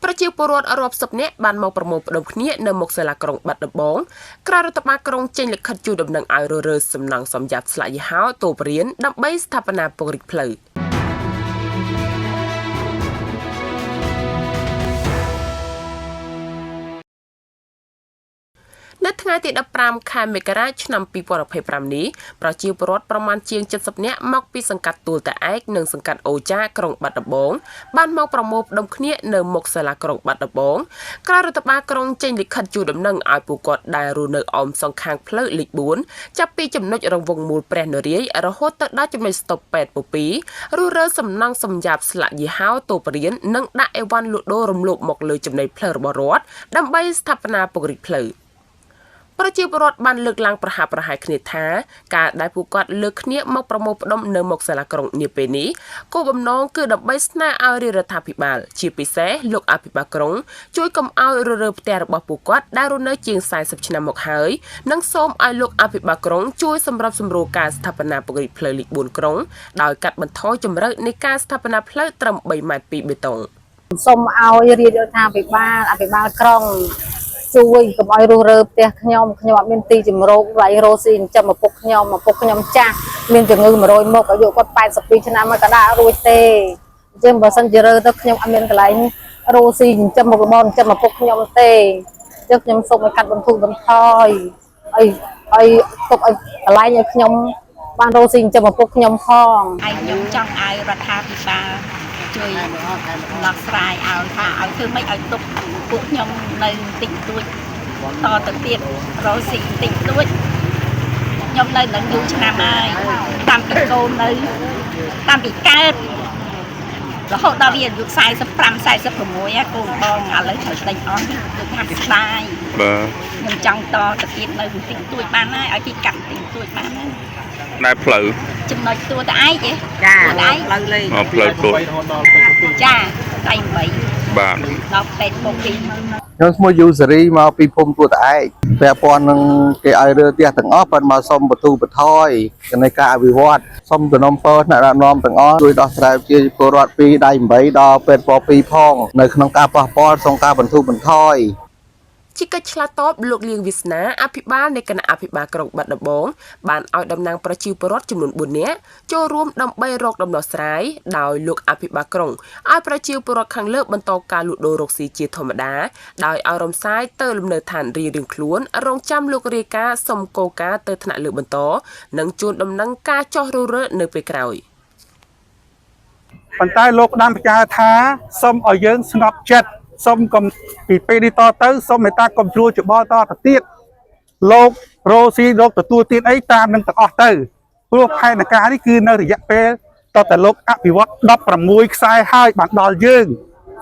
ប្រជាពលរដ្ឋរាប់សិបនាក់បានមកប្រមូលផ្ដុំគ្នានៅមុខសាលាក្រុងបាត់ដំបងក្រោយរដ្ឋបាលក្រុងចេញលិខិតជូនដំណឹងឲ្យរើរើសំណង់សំយ៉ាប់ស្លាកយីហោតូបរៀនដើម្បីស្ថាបនាពង្រីកផ្លូវនៅថ្ងៃទី15ខែមករាឆ្នាំ2025នេះប្រជាពលរដ្ឋប្រមាណជាង70នាក់មកពីសង្កាត់ទួលតាឯកនិងសង្កាត់អូចាក្រុងបាត់ដំបងបានមកប្រមូលផ្ដុំគ្នានៅមុខសាលាក្រុងបាត់ដំបងក្រោយរដ្ឋបាលក្រុងចេញលិខិតជូនដំណឹងឲ្យពួកគាត់ដែលរស់នៅអមសងខាងផ្លូវលេខ4ចាប់ពីចំណុចរង្វង់មូលព្រះនរាយណ៍រហូតទៅដល់ចំណុចស្តុបពេទ្យពពីរុះរើសំណង់សំយ៉ាប់ស្លាកយីហោតូបរៀននិងដាក់អីវ៉ាន់លក់ដូររំលោភមកលើចំណីផ្លូវរបស់រដ្ឋដើម្បីស្ថាបនាពង្រីកផ្លូវប្រជាពលរដ្ឋបានលើកឡើងប្រហាក់ប្រហែលគ្នាថាការដែលពួកគាត់លើកគ្នាមកប្រមូលផ្ដុំនៅមុខសាលាក្រុងនាពេលនេះគោលបំណងគឺដើម្បីស្នើឲ្យរាជរដ្ឋាភិបាលជាពិសេសលោកអភិបាលក្រុងជួយកុំឲ្យរើរើផ្ទះរបស់ពួកគាត់ដែលរស់នៅជាង40ឆ្នាំមកហើយនិងសូមឲ្យលោកអភិបាលក្រុងជួយសម្របសម្រួលការស្ថាបនាពង្រីកផ្លូវលេខ4ក្រុងដោយកាត់បន្ថយជម្រៅនៃការស្ថាបនាផ្លូវត្រឹម3ម៉ែត្រពីបេតុង សូមឲ្យរាជរដ្ឋាភិបាលអភិបាលក្រុងជួយកុំឲ្យរុះរើផ្ទះខ្ញុំខ្ញុំអត់មានទីជម្រកឡៃរស់ស៊ីចិញ្ចឹមឪពុកខ្ញុំឪពុកខ្ញុំចាស់មានជំងឺ100មុខអាយុគាត់82ឆ្នាំហើយក៏ដាក់រួចទេអញ្ចឹងបើសិនជារើទៅខ្ញុំអត់មានកន្លែងរស់ស៊ីចិញ្ចឹមមុខរបរចិញ្ចឹមឪពុកខ្ញុំទេអញ្ចឹងខ្ញុំសូមឲ្យកាត់បន្ធូរបន្ថយឲ្យឲ្យទុកឲ្យកន្លែងឲ្យខ្ញុំបានរស់ស៊ីចិញ្ចឹមឪពុកខ្ញុំផង ហើយខ្ញុំចង់ឲ្យរដ្ឋាភិបាលជួយដោះស្រាយឲ្យថាឲ្យធ្វើម៉េចឲ្យទុកពួកខ្ញុំនៅតិចតួចតទៅទៀតរកស៊ីតិចតួចខ្ញុំនៅនឹងយូរឆ្នាំហើយតាមពីកូននៅតាមពីកើតរហូតដល់វាអាយុ45 46កូនបងឥឡូវត្រូវដេញអស់ដូចថាស្ដាយ បាទ ខ្ញុំចង់តទៅទៀតនៅតិចតួចបានហើយឲ្យគេកាត់តិចតួចបានហើយ ណែផ្លូវ ចំណុចទួតឯកទេ ចា ទួតឯក ផ្លូវលេខ មកផ្លូវទួត ចាដៃ8 បាទ ដល់ពេទ្យពុកពី ខ្ញុំឈ្មោះយូសេរីមកពីភូមិទួតឯកពាក់ព័ន្ធនឹងគេឲ្យរើផ្ទះទាំងអស់ប៉ុន្តែមកសុំបទូបថយនៃការអភិវឌ្ឍសុំសំណុំពរថ្នាក់ដឹកនាំទាំងអស់ជួយដោះស្រាយជាពលរដ្ឋពីដៃ8ដល់ពេទ្យព2ផងនៅក្នុងការប៉ះពាល់ក្នុងការបន្ធូរបន្ថយ ជាកិច្ចឆ្លើយតបលោកលៀងវាសនាអភិបាលនៃគណៈអភិបាលក្រុងបាត់ដំបងបានឲ្យតំណាងប្រជាពលរដ្ឋចំនួន4នាក់ចូលរួមដើម្បីរកដំណោះស្រាយដោយលោកអភិបាលក្រុងឲ្យប្រជាពលរដ្ឋខាងលើបន្តការលក់ដូររកស៊ីជាធម្មតាដោយឲ្យរំសាយទៅលំនៅឋានរៀងៗខ្លួនរងចាំលោករាយការណ៍សុំគោលការណ៍ទៅថ្នាក់លើបន្តនិងជូនដំណឹងការចោះរុះរើនៅពេលក្រោយ ប៉ុន្តែលោកផ្ដាំផ្ញើថាសូមឲ្យយើងស្ងប់ចិត្តសូមកុំពីពេលនេះតទៅសូមមេត្តាកុំជ្រួលច្បល់តទៅទៀតលោករោស៊ីលោកទទួលទៀតអីតាមនឹងទាំងអស់ទៅព្រោះផែនការនេះគឺនៅរយៈពេលតតែលោកអភិវឌ្ឍ16ខ្សែហើយបានដល់យើង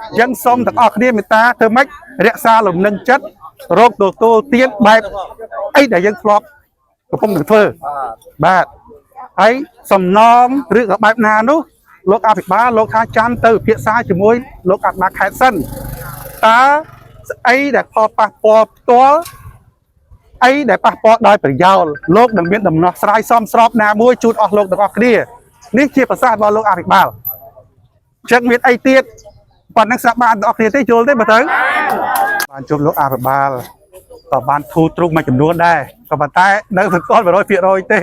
អញ្ចឹងសូមទាំងអស់គ្នាមេត្តាធ្វើម៉េចរក្សាលំនឹងចិត្តរោគទទួលទៀតបែបអីដែលយើងធ្លាប់កំពុងតែធ្វើបាទហើយសំណងឬក៏បែបណានោះលោកអភិបាលលោកថាចាំទៅពិភាក្សាជាមួយលោកអភិបាលខេត្តសិនតើស្អីដែលផលប៉ះពាល់ផ្ទាល់អីដែលប៉ះពាល់ដោយប្រយោលលោកនឹងមានដំណោះស្រាយសមស្របណាមួយជូនអស់លោកទាំងអស់គ្នានេះជាប្រសាសន៍របស់លោកអភិបាលអញ្ចឹងមានអីទៀតប៉ុណ្ណឹងស្រាប់បានទាំងអស់គ្នាទេយល់ទេបើទៅបានជួបលោកអភិបាលក៏បានធូរទ្រូងមួយចំនួនដែរក៏ប៉ុន្តែនៅមិនទាន់100%ទេ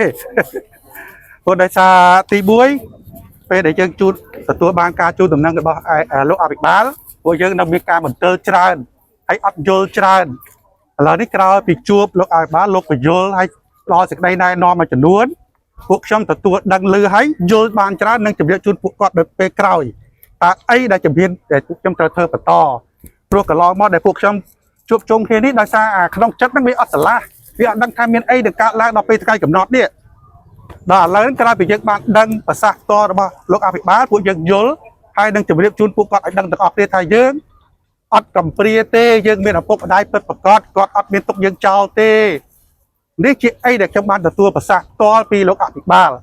ព្រោះដោយសារទី1ពេលដែលយើងជូនទទួលបានការជូនដំណឹងរបស់លោកអភិបាលពួកយើងនៅមានការមន្ទិលច្រើនហើយអត់យល់ច្រើនឥឡូវនេះក្រោយពីជួបលោកអភិបាលលោកពយល់ហើយផ្ដល់សេចក្តីណែនាំមួយចំនួនពួកខ្ញុំទទួលដឹងឮហើយយល់បានច្រើននិងជម្រាបជូនពួកគាត់នៅពេលក្រោយតើអីដែលជំហានដែលពួកខ្ញុំត្រូវធ្វើបន្តព្រោះកន្លងមកដែលពួកខ្ញុំជួបជុំគ្នានេះដោយសារអាក្នុងចិត្តហ្នឹងវាអត់ស្រឡះវាអត់ដឹងថាមានអីនឹងកើតឡើងដល់ពេលថ្ងៃកំណត់នេះដល់ឥឡូវនេះក្រោយពីយើងបានដឹងប្រសាសន៍ផ្ទាល់របស់លោកអភិបាលពួកយើងយល់ហើយនឹងជម្រាបជូនពួកគាត់ឲ្យដឹងទាំងអស់គ្នាថាយើងអត់កំព្រាទេយើងមានឪពុកម្ដាយពិតប្រាកដគាត់អត់មានទុកយើងចោលទេនេះជាអីដែលខ្ញុំបានទទួលប្រសាសន៍ផ្ទាល់ពីលោកអភិបាល។